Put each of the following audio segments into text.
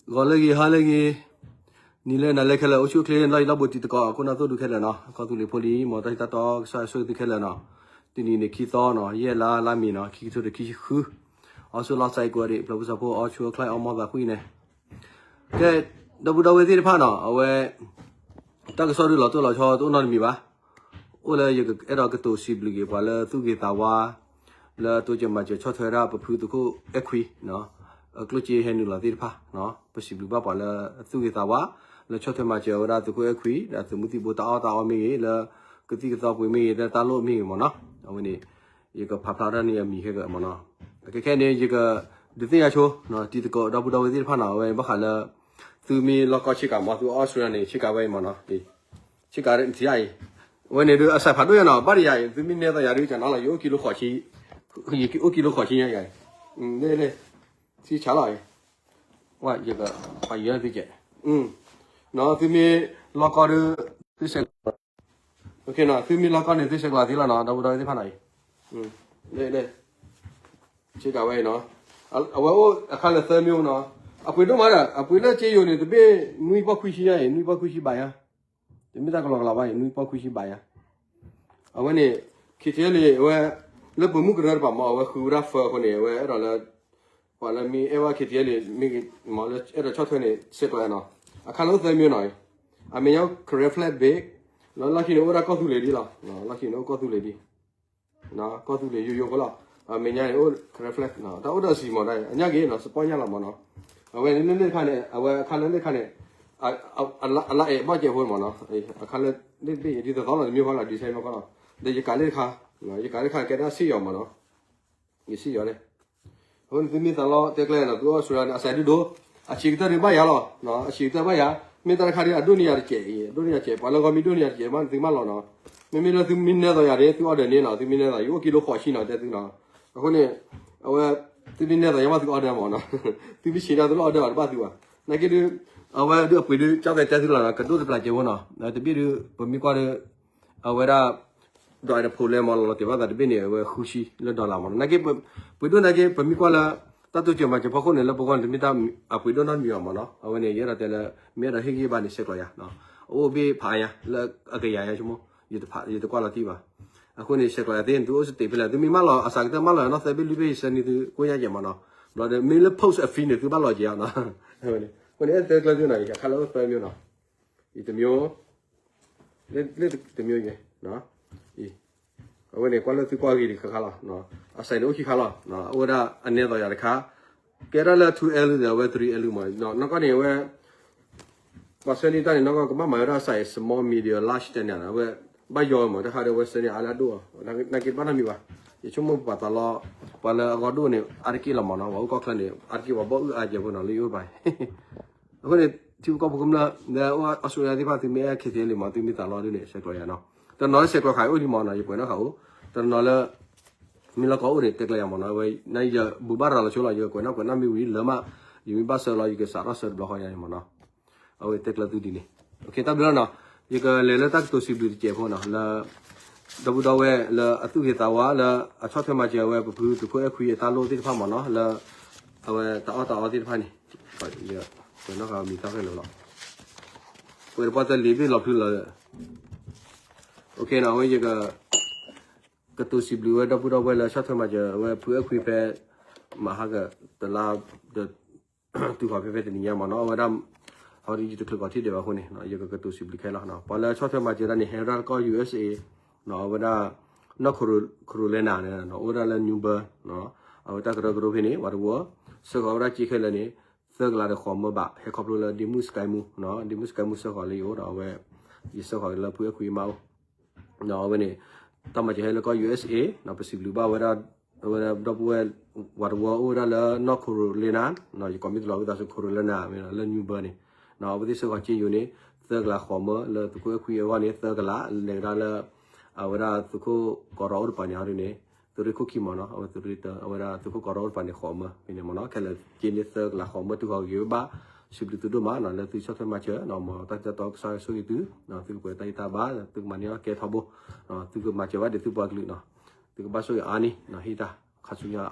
ဂီၤလၢအဂ့ၤ ဟါလၢအဂ့ၤ, နံၤလၢနၤလၢခဲလၢာ် အိၣ်ဆူၣ်အိၣ်ချ့ လီၢ်ယံၤလီၢ်ဘူးတံၤသကိး ခိၣ်နၢ်သိၣ်ဒူခဲလၢာ်နီၤ, ကီၢ်သူလ့ၤဖိလံၤ မ်တၢ်ထံၣ်တၢ်တီကစၢ်ဆိၣ်ဂ့ၤသုခဲလၢာ်နီၤ, တနံၤန့ၣ် ခံသီနီၤ, ယဲၢ်လါလါမ့ၤနီၤ, ခံကထိတဆံဃု, အီစူလီၤစဲးကွဲးဒံး ပျၢၤဖိစီၤဖိ အီဆူအီချါ အီမီၢ်သးကွံန့ၣ်, ကဲ, ဒီပုၢ်ဒီဝဲၢ်သ့ၣ်တဖၣ်နီၤ, အဝဲ တၢ်ကစီၣ်ဒုးလီၤတိၢ်လီၤဆီ တအိၣ်နီတမံၤဘၣ်. အိၣ်လၢယအဲၣ်ဒိးကတိၤစံးဘျုးက့ၤ ပှၤလၢသူၣ်ဂ့ၤသးဝါ လၢတိစၢၤမၤစၢၤဆီၣ်ထွဲဒၣ်ပဖုသုးခိၣ်အဲၣ်ခွံ, အကျိၣ်စ့ဟဲနုာ်လီၤသ့ၣ်တဖၣ်, ပစံးဘျုးဘၣ်ပှၤလၢသူၣ်ဂ့ၤသးဝါ လၢဆီၣ်ထွဲမၤစၢၤဝဲဒၣ်သုးခိၣ်အဲၣ်ခွံ ဒီးသုးမုၢ်သံၣ်ဘိတၢ်အီၣ်တၢ်အီမ့ၢ်ဂ့ၤ, လၢကသံၣ်ကသီပှ့ၤမ့ၢ်ဂ့ၤ, လၢတၢ်လိၣ်မ့ၢ်ဂ့ၤမ့ၢ်နီၤ, အဝဲန့ၣ် ယကဖးဖျါထီၣ်န့ၢ်အမံၤခဲကမ့ၢ်နီၤ, ခဲခဲန့ၣ် ယကဒုးသ့ၣ်ညါဆိ တံၤသကိးဒီပုၢ်ဒီဝဲၢ်သ့ၣ်တဖၣ်နီၤ, အဝဲဘၣ်ဃးလၢ သုမ့ၢ်လီၢ်ကီၢ်ဆ့ကၤမ့ၢ် သုအီစထြ့လယါန့ၣ် ဆ့ကၤဝဲအံၤမ့ၢ်နီၤ, ဆ့ကၤထံၣ်ယၤအံၤ, အဝဲန့ၣ်ဒုးအစးဖးဒိၣ်ညါနီၤ, ဘၣ်တယၤအံၤ သုမ့ၢ်နဲသးယၤဒုးကနီၤလီၤ, ယအိၣ်ကံလိဃိးဆံ, ယအိၣ်ကံလိဃိးဆံညါယၤအံၤ, လၢ လၢ ထံဆးလီၤအံၤ, ဝဲ ယကပာ်ယၤသုကဲး, နီၤ သုမ့ၢ်လီၢ်ကီၢ်ဒုး သုဆဲး သုမ့ၢ်လီၢ်ကီၢ်န့ၣ် သုဆဲးကျိးသ့လီၤနီၤ, ဒီပုၢ်ဒီဝဲၢ်သ့ၣ်တဖၣ်နီၤအံၤ, လၢ လၢ ဆ့ကၤဝဲအံၤနီၤ, အဝဲအိၣ်အခါလၢသၢမံၤနီၤ, အပှ့ၤဒိၣ်မးဒီး အပှ့ၤလၢက့ယိၤန့ၣ် တဘ့ၣ်နွံပီၢ်ခွံဆံညါအံၤ, နွံပီၢ်ခွံဆံဘးညါ, တမ့ၢ်တၢ်ကလီကလီဘၣ်အံၤ, နွံပီၢ်ခွံဆံဘးညါ, အဝဲန့ၣ် ခံထံလံ အဝဲ လၢပမူကရၢတပၤမ့ၢ် အဝဲဃုဝဲဒၣ်ဖၢအဃိန့ၣ် အဝဲအဲၣ်ဒိးလၢ ပှၤလၢမ့ၢ်အဲၣ်ဘၣ် ခံထံလံ မ့ၢ်အဲၣ်ဒိးဆီၣ်ထွဲန့ၣ် ဆဲးကျိးယၤနီၤ, အခါလၢအိၣ်သၢမံၤနီၤအံၤ, အမဲာ်ညါ Karen flag ဘ့ၣ်, လၢလီၢ်ခံန့ၣ်အိၣ်ဝဲဒၣ်ကီၢ်သူလ့ၤဒ်လီၤ, လီၢ်ခံန့ၣ်အိၣ်ကီၢ်သူလ့ၤဒ် ကီၢ်သူလ့ၤယိယိဖိလီၤ, အမဲာ်ညါန့ၣ်အိၣ် Karen flag တၢ်အိၣ်ဒီးစံၣ်မ့ၢ်ဒၣ် အညၣ်ဂ့ၤနီၤ စပီၢ်ညၣ်လီၤမ့ၢ်နီၤ, အဝဲလၢလၢတခါန့ၣ် အဝဲအခါလၢလၢတခါန့ၣ် အလါအဲၣ်ဘီၣ်ကဲးဖိမ့ၢ်နီၤ, အခါလၢလၢတဘ့ၣ်ယတသီလီၤတမံၤဃီလီၤ ဒီးဆဲးမ့ၢ်ဃီလီၤ, ဒီးယကးလၢတခါ, ယကးလၢတခါကဲဒၣ်စံၣ်ယီၤမ့ၢ်နီၤ ယစံၣ်ယီၤန့ၣ်, အဃိန့ၣ် သုမ့ၢ်သးလီတဲကျဲနီၤ သုအိၣ်စူၤရၤန့ၣ် အစးဒုဒိၣ်, အဆံးကတၢၢ်ဒုးဘၣ်ယၤလီၤ, အဆံးကတၢၢ်ဘၣ်ယၤ, မ့ၢ်တၢ်တခါဒုး အဒိၣ်န့ၢ်ယၤတစဲးအံၤ, အဒိၣ်န့ၢ်ယၤတစဲး, ပှၤလၢဂီၢ်မ့ၢ်ဒိၣ်န့ၢ်ယၤတစဲးမး သုမးလီၤနီၤ, မ့မ့ၢ်လၢသုမ့ၢ်နဲသးယၤန့ၣ် သုအီၣ်ဒၢးန့ၢ်နီၤ, သုမ့ၢ်နဲသး ယအိၣ်ကံလိဃိးဆံနီၤ တဲသုနီၤ, အဃိန့ၣ် အဝဲ သုမ့ၢ်နဲသးယၤမး သုအီၣ်ဒၢးမ့ၢ်နီၤ, သုမ့ၢ်ဆံးဒၣ်သုလၢအီၣ်ဒၢးဘၣ်တဘၣ်သုဘၣ်, နာ်က့ဒုး အဝဲဒုးအပှ့ၤဒုး ကၢ်သဲးတဲသုလီၤနီၤ ကဒိၣ်တပျၢ်ကဲးဖိနီၤ, တဘ့ၣ်ဒုး ပမ့ၢ်ကွၢ်ဒုး အဝဲဒၣ် ဒီးအဖိလဲမ့ၢ်လီၤလီၤတဲာ်ဘၣ်သးတဘ့ၣ်န့ၣ် အဝဲဃုဆံလၢ dollar မ့ၢ်နီၤ, နာ်က့ ပှ့ၤဒိၣ်နာ်က့ ပမ့ၢ်ကွၢ်လၢ တၢ်တိစၢၤမၤစၢၤဖီခိၣ်န့ၣ် လၢပဂီၢ်န့ၣ် တမ့ၢ်တၢ်အပှ့ၤဒိၣ်နီတမံၤဘၣ်မ့ၢ်နီၤ, အဝဲန့ၣ် ယအဲၣ်ဒိးတဲလၢ မ့ၢ်အဲၣ်ဒိးဟ့ၣ်ဂံၢ်ဘါန့ၣ် ဆဲးကျိးယၤ, အအိၣ်ဘ့ၣ်ဖးအါညါ လၢအကယၤညါဆိကမိၣ်, ယတကွၢ်လီၤတံၢ်ဘၣ်, အဃိန့ၣ် ဆဲးကျိးယၤသ့ သုအိၣ်စတ့းဖဲလဲၣ် သုမ့ၢ်မၢလီၤ အစှၤကတၢၢ်မၢလီၤနီၤ သၢဘ့ၣ်လွံၢ်ဘ့ၣ် ယဆှၢန့ၢ်သု ကိးညါကဲးမ့ၢ်နီၤ, ဘျီဒီး မ့ၢ်လၢ post အ fee န့ၣ် သုဘၣ်လီၤကဲးနီၤ, အဃိန့ၣ် အဲၣ်သၢကျၢၤသုနီၤ ယခါလၢအိၣ်သၢမံၤနီၤ, ယတမံၤ လၢတမံၤယဲၢ်, အဝဲန့ၣ် ကွၢ်လၢသုကွၢ်ဂ့ၤဒံးခါခါလီၤ, အစဲးန့ၣ်အိၣ်ခံခါလီၤ, အိၣ်ဝဲဒၣ်အနဲသီယၤတခါ, ကဲဒၣ်လၢ two L ဒီးအဝဲ three L မး, နီၢ်ကီၢ်န့ၣ် အဝဲ ပှၤဆှၢန့ၢ်တၢ်န့ၣ် နီၢ်ကီၢ်ကဘၣ်မၤဝဲဒၣ် size small medium large တၢ်န့ၣ် အဝဲ ဘၣ်ယီၤမး တၢ်ခါဒီးအဝဲဆှၢန့ၢ်အါလၢအဒိၣ်အီၤ, နာ်က့တဘၣ်နီတမံၤဘၣ်, ယဆိကမိၣ်ပှၤသးလီ ပှၤလၢအဂီၢ်ဒိၣ်န့ၣ် အါတက့ၢ်လီၤမးနီၤ, ပှၤအိၣ်ကီၢ်ချၢန့ၣ် အါတက့ၢ်ပှၤဘီၣ်အုၣ်အါကဲးဖိနီၤ လၢယအိၣ်တပၤ အဃိန့ၣ် ထံဖိကီၢ်ဖိကမျၢၢ် လၢအိၣ်အီစထြ့လယါသ့ၣ်တဖၣ် သုမ့ၢ်အဲၣ် ခံထံလံမး သုမ့ၢ်သးလီဒ်န့ၣ် ဆဲးကျိးယၤနီၤ, တနီၤလၢဆဲးကျိးဃာ်အိၣ်လံမးနီၤ ယကွဲးနီၣ်ဃာ်အိၣ်, တနီၤလၢ မ့ၢ်လီၢ်ကီၢ်အိၣ်န့ၣ် တဲကျဲယၤမးနီၤ, ဝဲ နယဘူၣ်ဘၣ်ရၤလီၤဆိလီၤ ယကွဲးနီၣ်ကွဲးနီၣ်မ့ၢ်ဝံၤလၢမး, ယမ့ၢ်ဘၣ်ဆၢလီၤ ယကစးထီၣ်ဆၢတဘျီဃီယၤန့ၣ်မးနီၤ, အဝဲတဲကျဲသုဒ်န့ၣ်, တၢ်ဘျုးလီၤနီၤ, ယကလဲၤလၢတၢ်ကတိၤစံးဘျုးတစဲးဖိနီၤ လၢ ဒီပုၢ်ဒီဝဲၢ်လၢအသူၣ်ဂ့ၤသးဝါ လၢအဆီၣ်ထွဲမၤစၢၤဝဲပဖုသုးခိၣ်အဲၣ်ခွံအတၢ်လိၣ်သ့ၣ်တဖၣ်မးနီၤ လၢ အဝဲတၢ်အီၣ်တၢ်အီသ့ၣ်တဖၣ်န့ၣ်, ကွဲးနီၣ်ဃာ်မံၤတၢ်ဖဲလဲၣ်လီၤ, ကွဲးတပှၢ်တၢၢ်လံာ်ဘ့ၣ်လီၤဖျုလီၤ, အဝဲယက ကတိၤစံးဘျုးဝဲဒီပုၢ်ဒီဝဲၢ်လၢဆီၣ်ထွဲမၤစၢၤဝဲဖုအဲၣ်ခွံဖဲ မဟါကတလါ ဒီး တုၤဃီၤဖဲဖဲတနံၤညါမးနီၤ အဝဲဒၣ် အဝဲဒၣ်ယတချုးကီးထံၣ်ဒံးဘၣ်အဃိန့ၣ် ယကကတိၤစံးဘျုးခဲလီၤ. ပှၤလၢဆီၣ်ထွဲမၤစၢၤတၢ်န့ၣ် ဟဲဝဲဒၣ်ကီၢ် ယူၢ်အ့ၣ်အ့ၣ် အဝဲဒၣ် North Carolina န့ၣ် အိၣ်ဝဲဒၣ်လၢ Newbern အဝဲတၢ်ကရၢကရိဖဲန့ၣ် ဝးတဝီ ဆှၢဃီၤဝဲဒၣ်စ့ခဲလၢာ်န့ၣ် သၢကလးဒီးဃိးမၢဘၣ် ဟဲခီဖျိလၢဒ့မုၣ်စကဲမူ ဒ့မုၣ်စကဲမူဆှၢဃီၤလၢယအိၣ်ဒီးအဝဲ ယဆှၢဃီၤလၢဖုအဲၣ်ခွံမါအိၣ် အဝဲန့ၣ် တၢ်မၤစၢၤဟဲလၢကီၢ် ယူၢ်အ့ၣ်အ့ၣ် ပစံးဘျုးဘၣ်ဝဲဒၣ် အဝဲဒၣ်ဒီပုၢ်ဝဲၢ် ဝးတဝီအိၣ်ဝဲဒၣ်လၢ North Carolina ယကိးမံၤတလီၤဝံသးစူၤ Carolina လၢ Newbern န့ၣ် အဝဲသ့ၣ်ဆှၢဃီၤစ့ယိၤန့ၣ် သၢကလးဃိးမၢ လၢသုးခိၣ်အဲၣ်ခွံအဂီၢ်န့ၣ် သၢကလး လဲၤကဒါလၢ အဝဲဒၣ်သုးခိၣ်ကီးရီအိၣ်တပၤန့ၣ်အီၤဒ်န့ၣ် သုးရ့ၣ်ခိၣ်ခံမးနီၤ အဝဲသုးရ့ၣ်တၢ အဝဲဒၣ်သုးခိၣ်ကီးရီအိၣ်တပၤန့ၣ် ဃိးမၢ ဖဲန့ၣ်မးနီၤ ခဲလၢာ်စ့န့ၣ်သၢကလးဃိးမၢ တုၤဃီၤဂ့ၤဝဲဘၣ် စံးဘျုးသုဒိၣ်မးနီၤ လၢသုဆီၣ်ထွဲမၤစၢၤ မ်တၢ်ထံၣ်တၢ်တီကစၢ်ဆိၣ်ဂ့ၤသု သုကပှဲၤတၢ်ဂံၢ်တၢ်ဘါ သုကမၤန့ၢ်အီၣ်ကဲထီဘိ သုကမၤစၢၤဘၣ်ဒံးသုပှၤကလုာ်နီၤ သုကဘၣ်ဆိၣ်ဂ့ၤအါန့ၢ် ဟ့ၣ်တၢ်ခါဆူညါ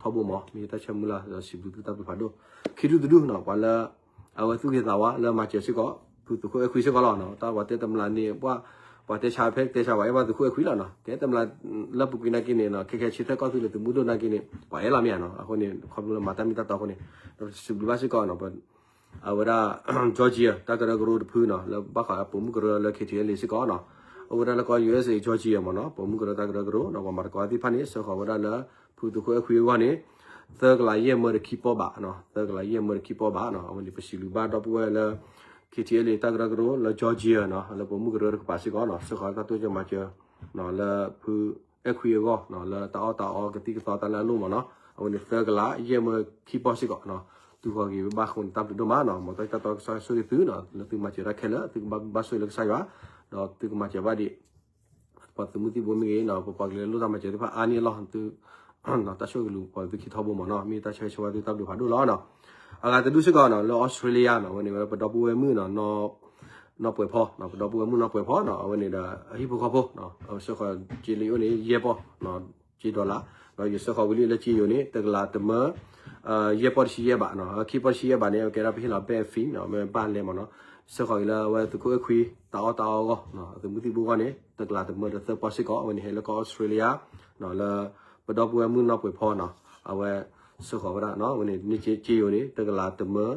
ထီဘိမး မ့ၢ်တၢ်ဆၢမုၢ်လၢ် ဒီးစံးဘျုးသုတၢ်ဘျုးဖးဒိၣ် ခံဒူၣ်တဒူၣ်နီၤ ပှၤလၢ အဝဲသူၣ်ဂ့ၤသးဝါလၢမၤစၢၤစ့ၢ်ကီး ဖုသုးခိၣ်အဲၣ်ခွံစ့ၢ်ကီးလီၤနီၤ တၢ်ပှၤတဲတမျးန့ၣ် ပှၤ ပှၤတဲဆါဖဲတဲဆါ ပှၤအဲၣ်ဘၣ်သုးခိၣ်အဲၣ်ခွံလီၤနီၤ ကဲတမျးလၢပူၤကွံာ်နာ်က့န့ၣ်နီၤ ခဲခဲဆ့ထၢၣ်ကီၢ်သူလ့ၤသုးမုၢ်ဒိၣ်နာ်က့န့ၣ် ပှၤအဲၣ်လီၤမ့ၢ်ဧါနီၤ အဃိန့ၣ် ခီဖျိလၢမၤတၢ်မ့ၢ်တၢ်တီအဃိန့ၣ် ဒီးစံးဘျုးဘၣ်စ့ၢ်ကီးနီၤ အဝဲဒၣ် Georgia တၢ်ကရၢကရိတဖုနီၤ လၢဘၣ်ဃးပိာ်မုၣ်ကရၢလၢ K T L A စ့ၢ်ကီးနီၤ အိၣ်ဝဲဒၣ်လၢကီၢ် U S A Georgia မ့ၢ်နီၤ ပိာ်မုၣ်ကရၢတၢ်ကရၢကရိနီၤ ပှၤမၤသကိးသ့ၣ်တဖၣ်န့ၣ် စၢဃီၤဝဲဒၣ်လၢ ဖုသုးခိၣ်အဲၣ်ခွံအဂီၢ်န့ၣ် သၢကလးယဲၢ်မၢတခံပီၢ်ဘးနီၤ သၢကလးယဲၢ်မၢတခံပီၢ်ဘးနီၤ အဝဲန့ၣ် ပစံးဘျုးဘၣ်ဒီပုၢ်ဝဲၢ်လၢ K T L A တၢ်ကရၢကရိလၢ Georgia နီၤ လၢပိာ်မုၣ်ကရၢတကပၤစ့ၢ်ကီးနီၤ စၢဃီၤတၢ်တိစၢၤမၤစၢၤ လၢဖုအဲၣ်ခွံအဂီၢ် လၢတၢ်အီၣ်တၢ်အီကသံၣ်ကသီတၢ်လၢအလိၣ်မ့ၢ်နီၤ အဝဲန့ၣ် သၢကလးယဲၢ်မၢခံပီၢ်စ့ၢ်ကီးနီၤ သုးဃီၤဂ့ၤဘၣ်အဃိန့ၣ် တၢ်ဘျုးဒိၣ်မးနီၤ မ်တၢ်တၢ်တီကစၢ်ဆိၣ်ဂ့ၤသုနီၤ လၢသုမၤစၢၤတၢ်ခဲလၢာ် သုကဘၣ်ဘၣ်ဆိၣ်ဂ့ၤလၢကစၢ်ယွၤ ဒီးသုကမၤစၢၤဘၣ်ဒံး ပှၤသုးမုၢ်သံၣ်ဘိမ့ၢ်ဂ့ၤနီၤ ပပှၤကလုာ်လၢလိၣ်တၢ်မၤစၢၤသ့ၣ်တဖၣ်အါန့ၢ်အလီၢ် သု တၢ်ဆိၣ်ဂ့ၤလူၤပိာ်သုခံထီဘိမ့ၢ်နီၤ မ့ၢ်တၢ်ဆၢဂ့ၤဆၢဝါသုတၢ်ဘျုးဖးဒိၣ်လီၤနီၤ အဂၤတဒူၣ်စ့ၢ်ကီးနီၤ လၢ Australia နီၤ အဝဲန့ၣ်ဝဲပဒီပုၢ်ဝဲၢ်မုၣ်နီၤ နီၢ်ပှဲၤဖီနီၤ ပဒီပုၢ်ဝဲၢ်မုၣ်နီၢ်ပှဲၤဖီနီၤ အဝဲန့ၣ်ဒီး အဟံၣ်ဖိဃီဖိ စၢဃီၤက့လၢယအိၣ်န့ၣ် ယဲၢ်ပီၢ် က့ dollar ဒီးယစၢဃီၤဝံၤလံလၢက့ယိၤန့ၣ် တကလးတမၢ ယဲၢ်ပီၢ်တဆံယဲၢ်ဘးနီၤ ခံပီၢ်တဆံယဲၢ်ဘးန့ၣ် အကဲဒၣ်ပဟ့ၣ်လီၤ bank fee နီၤ မ့ၢ်ဘၣ်လဲၤမ့ၢ်နီၤ စၢဃီၤက့ၤလၢအဝဲသုးခိၣ်အဲၣ်ခွံ တၢ်အီၣ်တၢ်အီအဂီၢ် သုးမုၢ်သံၣ်ဘိအဂီၢ်န့ၣ် တကလးတမၢဒီးသၢပီၢ်စ့ၢ်ကီး အဝဲန့ၣ်ဟဲလၢကီၢ် Australia နီၤ လၢ ပဒီပုၢ်ဝဲၢ်မုၣ်နီၢ်ပှဲၤဖီနီၤ အဝဲ စၢဃီၤဝဲဒၣ်နီၤ အဝဲန့ၣ် န့ၢ်က့ယိၤန့ၣ် တကလးတမၢ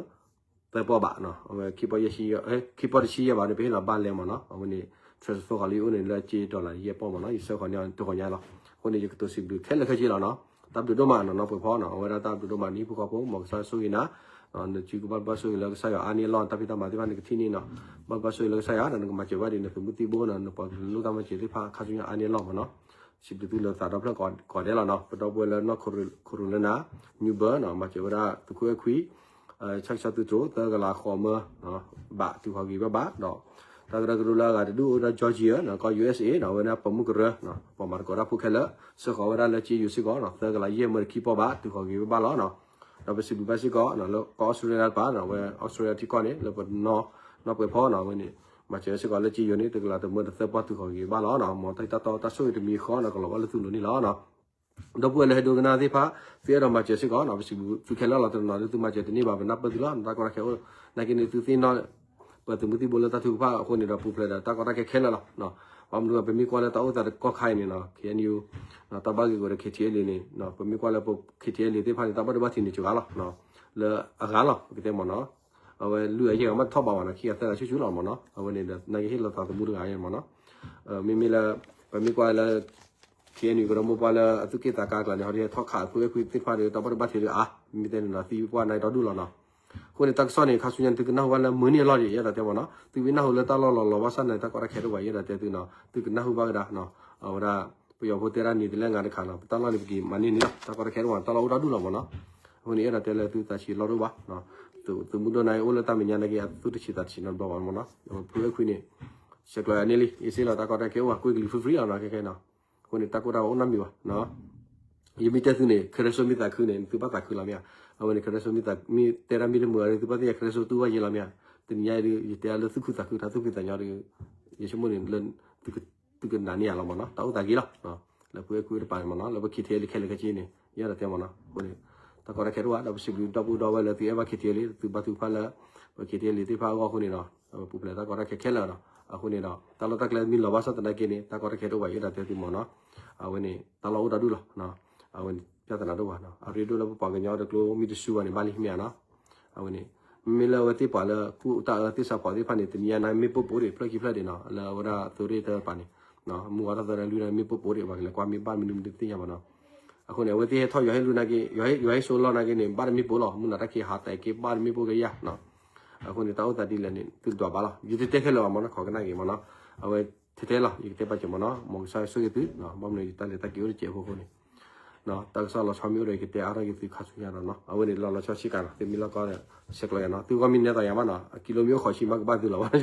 သၢပီၢ်ဘးနီၤ အဝဲခံပီၢ်ယဲၢ်ဆံ ခံပီၢ်တဆံယဲၢ်ဘးန့ၣ် ပဟ့ၣ်လီၤဘၣ်လဲၤမ့ၢ်နီၤ အဝဲန့ၣ် transfer ဃီၤလၢယအိၣ်န့ၣ် လၢက့ dollar ယဲၢ်ပီၢ်မ့ၢ်နီၤ ယစၢဃီၤန့ၢ်တဂီၤညါလီၤ အဃိန့ၣ် ယကတိၤစံးဘျုးခဲလၢာ်ခဲဆ့လီၤနီၤ တၢ်ဘျုးဒိၣ်မးနီၤ နီၢ်ပှဲၤဖီနီၤ အဝဲဒၣ်တၢ်ဘျုးဒိၣ်မး နဟံၣ်ဖိဃီဖိ မ်ကစၢ်ဆိၣ်ဂ့ၤနၤ နစုကဘၣ်ဘၣ်ဆိၣ်ဂ့ၤလၢကစၢ်ယွၤအါန့ၢ်အလီၢ် တၢ်ဖံးတၢ်မၤသ့ၣ်တဖၣ်နကထံၣ်န့ၢ်နီၤ ဘၣ်ဘၣ်ဆိၣ်ဂ့ၤလၢကစၢ်ယွၤ ဒီးနကမၤစၢၤဘၣ်ဒံး နသုးမုၢ်သံၣ်ဘိနီၤ နပှၤကလုာ်လိၣ်တၢ်မၤစၢၤသ့ၣ်တဖၣ် ခါဆူညါအါန့ၢ်အလီၢ်မ့ၢ်နီၤ စံးဘျုးသုလၢသးဒီဖျၢၣ်ကိးဂၤဒဲးလီၤနီၤ ပဒီပုၢ်ဝဲၢ်လၢနီၢ် Carolina နယူဘၢနီၤ မၤစၢၤဝဲဒၣ်သုးခိၣ်အဲၣ်ခွံ ဆၣ်ကဆီသုးတြိၤ သၢကလးဃိးမၢ ဘးသုးဃီၤဂ့ၤဘၣ်ဘၣ်ဒီး တၢ်ကရၢကရိလၢအဂၤတဒူၣ်အိၣ်ဒီး Georgia နီၤ ကီၢ် U S A နီၤ အဝဲန့ၣ်ပိာ်မုၣ်ကရၢ ပှၤမၤသကိးတၢ်ဖိခဲလၢာ် စၢဃီၤဝဲဒၣ်လၢက့ယိၤစ့ၢ်ကီးနီၤ သၢကလးယဲၢ်မၢတခံပီၢ်ဘး သုးဃီၤဂ့ၤဘၣ်ဘၣ်လီၤနီၤ ဒီးပစံးဘျုးဘၣ်စ့ၢ်ကီးနီၤ လၢကီၢ် Australia တပၤနီၤ အဝဲ Australia ထံကီၢ်န့ၣ် လၢပနီၢ် နီၢ်ပှဲၤဖီနီၤ အဝဲန့ၣ် မၤစၢၤစ့ၢ်ကီးလၢက့ယိၤန့ၣ် တကလးတမၢဒီးသၢပီၢ်သုးဃီၤဂ့ၤဘၣ်လီၤနီၤ မ်တၢ်တၢ်တီတၢ်ဆိၣ်ဂ့ၤတမံၤဃီနီၤ ကလီၤဘၣ်လၢသုလိၤန့ၣ်လီၤနီၤ ဒီပုၢ်ဝဲၢ်လၢဟဲဒိကနၣ်သ့ၣ်တဖၣ် သုအဲၣ်ဒိးမၤစၢၤစ့ၢ်ကီးနီၤ ပစံးဘျုးသုခဲလၢာ်လီၤ တနီၤနီၤလၢသုမၤစၢၤတန့ၢ်ဘၣ် ပနၢ်ပၢၢ်သုလီၤ တၢ်ကီတၢ်ခဲအိၣ် နာ်က့န့ၣ်သုသ့ၣ်နီၣ် ပသုးမုၢ်သံၣ်ဘိလၢတၢ်ထုကဖၣ်အဃိန့ၣ်ဒီး ပူၤဖျဲးဒီးတၢ်ကီတၢ်ခဲခဲလၢာ်လီၤ ဘၣ်မနုၤပမ့ၢ်ကွၢ်လၢတၢ်အိၣ်သးတကီၢ်ခါအံၤန့ၣ်နီၤ K N U တၢ်ဘၣ်ဂ့ၢ်ဂီၤဒီး K T L A န့ၣ် ပမ့ၢ်ကွၢ်လၢပ K T L A သ့ၣ်တဖၣ်န့ၣ် တၢ်ဘၣ်ဒိဘၣ်ထံးန့ၣ်စှၤလီၤ လၢအဂၤလီၤ ပကတဲမ့ၢ်နီၤ အဝဲလုၢ်အယဲၢ်ဂၤမ့ၢ်တထီၣ်ဘးဘၣ်နီၤ ခံဂၤသၢဂၤဆူၣ်ဆူၣ်လီၤမ့ၢ်နီၤ အဝဲန့ၣ်ဒီး နာ်က့ဟ့ၣ်လီၤသးသမူတဂၤအံၤမ့ၢ်နီၤ မ့မ့ၢ်လၢ ပမ့ၢ်ကွၢ်လၢ K N U ကရၢမိၢ်ပှၢ်လၢအသူၣ်က့ၣ်သးကါကျါန့ၣ် ဟီဒ်ဟဲထီၣ်ခးအသုးအဲၣ်ခွံသ့ၣ်တဖၣ်ဒီး တၢ်ဘၣ်ဒိဘၣ်ထံးဒီးအါ မ့ၢ်တဲန့ၣ်နီၤ သံပှၢ်နါဒီဒူၣ်လီၤနီၤ အဃိန့ၣ် တၢ်ကစီၣ်န့ၣ် ခါဆူညါသုကနၢ်ဟူဘၣ်လၢမုၢ်နံၤအလီၢ်ဒံး ယဲဒၣ်တဲမ့ၢ်နီၤ သုမ့ၢ်နၢ်ဟူလၢတၢ်လီၢ်လီၤလီၤဘၣ်ဆၣ်န့ၣ် တၢ်ကီတၢ်ခဲတအိၣ်ဘၣ် ယဲဒၣ်တဲသုနီၤ သုကနၢ်ဟူဘၣ်ကဒါနီၤ အဝဲဒၣ် ပယီၤဖိတဲဒၣ်နံၤတလဲငါတခါနီၤ ပတၢ်လီၢ်န့ၣ်ပက့ၤမၤန့ၢ်န့ၣ်လီၤ တၢ်ကီတၢ်ခဲတအိၣ်ဘၣ် တၢ်လီၢ်အိၣ်ဒၣ်ဒူၣ်လီၤမ့ၢ်နီၤ အဃိန့ၣ် ယဲဒၣ်တဲလၢသုသးဆံးလီၢ်တအိၣ်ဘၣ် သုးမုၢ်ဒိၣ်နါအံၤအိၣ်လၢတၢ်မဲာ်ညါနာ်က့ အသူၣ်တဆံးသးတဆံးနီတဘျီဘၣ်မ့ၢ်နီၤ ဖုအဲၣ်ခွံန့ၣ် ဆဲးကျိးယၤန့ၣ်လံ အ့ၣ်စ့လီၤ တၢ်ကီတၢ်ခဲအိၣ်ဘၣ် ကွ့ၢ်ကလံၤ free free လီၤနီၤ ခဲခဲနီၤ အဃိန့ၣ် တၢ်ကိၢ်တၢ်ဂီၤအိၣ်နီတမံၤဘၣ် ယမ့ၢ်တဲသုန့ၣ် ခဲရၢစိမ့ၢ်သးခုန့ၣ် သုဘၣ်သးခုလီၤမ့ၢ်ဧါ အဝဲန့ၣ် ခဲရၢစိမ့ၢ်သး မ့ၢ်တဲဒၣ်မ့ၢ်တမုာ်အီၤဒီး သုဘၣ်သ့ၣ်ညါ ခဲရၢစိတူၢ်ဘၣ်ယဲလီၤမ့ၢ်ဧါ တနံၤညါအံၤဒီး ယတဲအါလၢသူၣ်ခုသးခု တၢ်သူၣ်ဖှံသးညီဒီး ယဆိကမိၣ်န့ၣ်လၢ သုကနၤန့ၢ်ယၤလီၤမ့ၢ်နီၤ တၢ်အိၣ်သးဂ့ၤလီၤ လၢဖုအဲၣ်ခွံတပၤန့ၣ်မ့ၢ်နီၤ လၢပ K T L A ခဲလၢာ်ခဲဆ့န့ၣ် ယဲဒၣ်တဲမ့ၢ်နီၤ အဃိန့ၣ် တၢ်ကီတၢ်ခဲတအိၣ်ဘၣ် ဒီးပစံးဘျုးဒီပုၢ်ဒီဝဲၢ်လၢသုအဲၣ်ဘၣ် K T L A သုဘါထုကဖၣ်လၢ ပ K T L A သ့ၣ်တဖၣ်အဂီၢ်အဃိန့ၣ်ဒီး ပူၤဖျဲးတၢ်ကီတၢ်ခဲခဲလၢာ်ဒီး အဃိန့ၣ်ဒီး တၢ်လီၢ်တၢ်ကျဲမ့ၢ်လီၤဘၣ်ဆၣ်သနာ်က့န့ၣ် တၢ်ကီတၢ်ခဲတအိၣ်ဘၣ် ယဲဒၣ်တဲသုမ့ၢ်နီၤ အဝဲန့ၣ် တၢ်လီၢ်အိၣ်ဒၣ်ဒူၣ်လီၤ အဝဲန့ၣ် ပြဿနာတအိၣ်ဘၣ်နီၤ အရ့ဒိၣ်လၢပပှၤကညီတကျိမ့ၢ်တစူဘၣ်န့ၣ် ဘၣ်လံမ့ၢ်ဧါနီၤ အဝဲန့ၣ် မ့မ့ၢ်လၢအဝဲသ့ၣ်ပှၤလၢ ကူၣ်တၢ်အၢသ့ၣ်စးဖီၣ်သ့ၣ်တဖၣ်န့ၣ် တနံၤညါန့ၣ် မ့ၢ်ပိၢ်ပိၢ်ဒံး ဖျၢၣ်ခံဖျၢၣ်ဒံးနီၤ လၢအဝဲဒၣ်သုးရ့ၣ်တပၤန့ၣ် မုၢ်ဝါထီၣ်သၢနၣ်ရံၣ်လွံၢ်နၣ်ရံၣ် မ့ၢ်ပိၢ်ပိၢ်ဒံး ပှၤကလဲၤကွၢ်မ့ၢ်ဘၣ်မနုၤမနုၤတသ့ၣ်ညါဘၣ်နီၤ အဃိန့ၣ် အဝဲသ့ၣ်ဟဲထီၣ်ယွၤဟ့ၣ်လူၤနာ်က့ ယွၤဟ့ၣ်စိလီၢ်နာ်က့န့ၣ် ဘၣ်တမ့ၢ်ပိၢ်လီၤ မုၢ်နၤတၢ်ခံးဟးတဲာ်က့ ဘၣ်တမ့ၢ်ပိၢ်ကယၤနီၤ အဃိန့ၣ် တၢ်အိၣ်သးဒ်လဲၣ်န့ၣ် သုတဒွးဘၣ်လီၤ ယတတဲခဲလၢာ်ဘၣ်မ့ၢ်နီၤ ခိးကနၣ်က့ၤမ့ၢ်နီၤ အဝဲထဲထဲလီၤ ယကတဲပာ်စၢၤမ့ၢ်နီၤ မ်ကစၢ်ဆိၣ်ဂ့ၤသု ဘၣ်မနုၤယတၢ်လဲၤတၢ်က့ၤအိၣ်တစဲးဖိအဃိန့ၣ် တၢ်ကစီၣ်လီၤဆီမ့ၢ်အိၣ်ဒီး ယကတဲအါထီၣ်က့ၤသုခါဆူညါဒီးနီၤ အဝဲန့ၣ်လီၤလီၤဆီဆံးကၤနီၤ သုမ့ၢ်လီၢ်ကီဒီး ဆဲးကျိးယၤနီၤ သုဂီၢ်မ့ၢ်နဲသးယၤမးနီၤ အကံလိမ့ၢ်အိၣ်ဃိးဆံမးကဘၣ်သုလီၤဘၣ်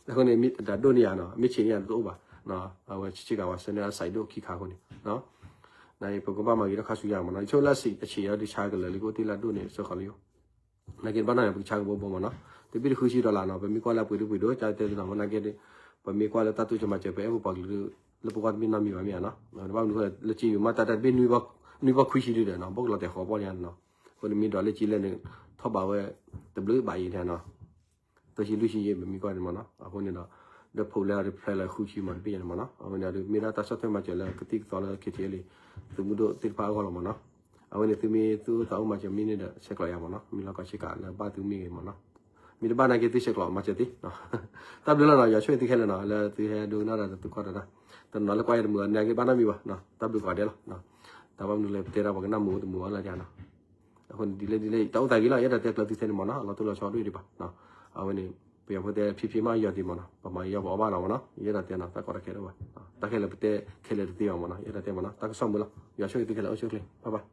အဃိန့ၣ် မ့ၢ်တဒိၣ်န့ၢ်ယၤနီၤ မ့ၢ်ဆံးန့ၢ်ယၤတအိၣ်ဘၣ် အဝဲဆံးဆံးကၤဝဲ ဆၢန့ၢ်အစးဒိၣ်ခံခါအဃိန့ၣ် နပကဘၣ်မၤဂ့ၤထီၣ်ခါဆူညါမ့ၢ်နီၤ ယဆိကမိၣ်လၢအဆံးအဆံးအီၤဒုးဆါကလၢာ်လံ ကအိၣ်တ့ၢ်လၢအဒိၣ်န့ၣ် စၢဃီၤလံ နာ်က့ဘၣ်နီၢ်ယၤ ပကဆါကဘိဘိမ့ၢ်နီၤ တဘ့ၣ်တဃုဆံဒီလၣ်နီၤ ပမ့ၢ်ကွၢ်လၢအပှ့ၤဒိၣ်ပှ့ၤဒိၣ် ကၢ်တဲသ့နီၤ မ့ၢ်နာ်က့ ပမ့ၢ်ကွၢ်လၢတၢ်တိစၢၤမၤစၢၤ ပအဲၣ်ပပှၤကလုာ် လၢပဂီၢ်တဘ့ၣ်နီတမံၤဘၣ်မ့ၢ်ဧါနီၤ ဘၣ်မနုၤဃိလၢက့ယိၤမး တၢ်တဘ့ၣ်နွံဘၣ် နွံပီၢ်ခွံဆံဒုဒီးနီၤ ဘၣ်ကလီၤတဲာ်ဃီပီၢ်န့ၣ်နီၤ. အဃိန့ၣ်မ့ၢ်ဒွးလၢကၠံလဲၣ်န့ၣ် ထီၣ်ဘးဝဲ တဘျုးဘးအံၤန့ၣ်နီၤ သၢဆံလွံၢ်ဆံယဲၢ် ပမ့ၢ်ကွၢ်န့ၣ်မ့ၢ်နီၤ. အဃိန့ၣ်ဒီး ဒီးဖိးလဲအီၤတဖျဲလၢဃုဆံမး တဘ့ၣ်ညါန့ၣ်မ့ၢ်နီၤ. အဝဲန့ၣ်ဒီးမ့ၢ်ဒၣ်တၢ်ဆီၣ်ထွဲမၤစၢၤလၢကသံၣ်ကသီလၢ KTLA သုးမုၢ်ဒိၣ်သ့ၣ်တဖၣ်အဂီၢ်လီၤမ့ၢ်နီၤ. အဝဲန့ၣ်သုမ့ၢ်သူၣ်အိၣ်သးအိၣ်မၤစၢၤမ့ၢ်န့ၣ်ဒီး ဆဲးကျိးယၤမ့ၢ်နီၤ. မ့ၢ်လီၤကီဆ့ကၤလၢဘၣ်သုမ့ၢ်ဂ့ၤမ့ၢ်နီၤ. မ့ၢ်တဘၣ်နာ်က့သုဆဲးကျိးမၤစၢၤသ့ တၢ်ဘျုးလီၤနီၤ. ယွၤဆိၣ်ဂ့ၤသုခဲလၢာ်နီၤ လၢသုဟဲဒိကနၣ်ဒီးသုကွၢ်တၢ် တနီၤလၢကွၢ်ယၤတမုာ်အီၤ နာ်က့ဘၣ်နီတမံၤဘၣ် တၢ်ဘျုးကိးဂၤဒဲးလီၤ. တၢ်ဘၣ်မနုၤလဲၣ် ပတဲဒၣ်ပှၤကနၣ်မုာ်တမုာ်အီၤလၢယၤနီၤ. အဃိန့ၣ်ဒ်လဲၣ်ဒ်လဲၣ် တၢ်အိၣ်သးဂ့ၤလီၤ ယအဲၣ်ဒိးတဲကျၢၤသုထဲန့ၣ်မ့ၢ်နီၤ အလီၤတိၢ်လီၤဆီဒိၣ်ဒံးဘၣ်. အဝဲန့ၣ် ပယီၤဖိတဲဖံဖံမ့ၢ်ယီၤဒံးမ့ၢ်နီၤ ပမၤယီၤပအီၣ်ဘၣ်လီၤမ့ၢ်နီၤ ယအဲၣ်ဒိးတဲနီၤ တၢ်ကီတၢ်ခဲဒိၣ်ဘၣ်. တၢ်ခဲလၢာ်ပတဲခဲလၢာ်တသ့ဘၣ်မ့ၢ်နီၤ ယအဲၣ်ဒိးတဲမ့ၢ်နီၤ တၢ်ကစီၣ်မုာ်လီၤ ယွၤဆိၣ်ဂ့ၤသုခဲလၢာ်အိၣ်ဆူၣ်အိၣ်ချ့ bye bye.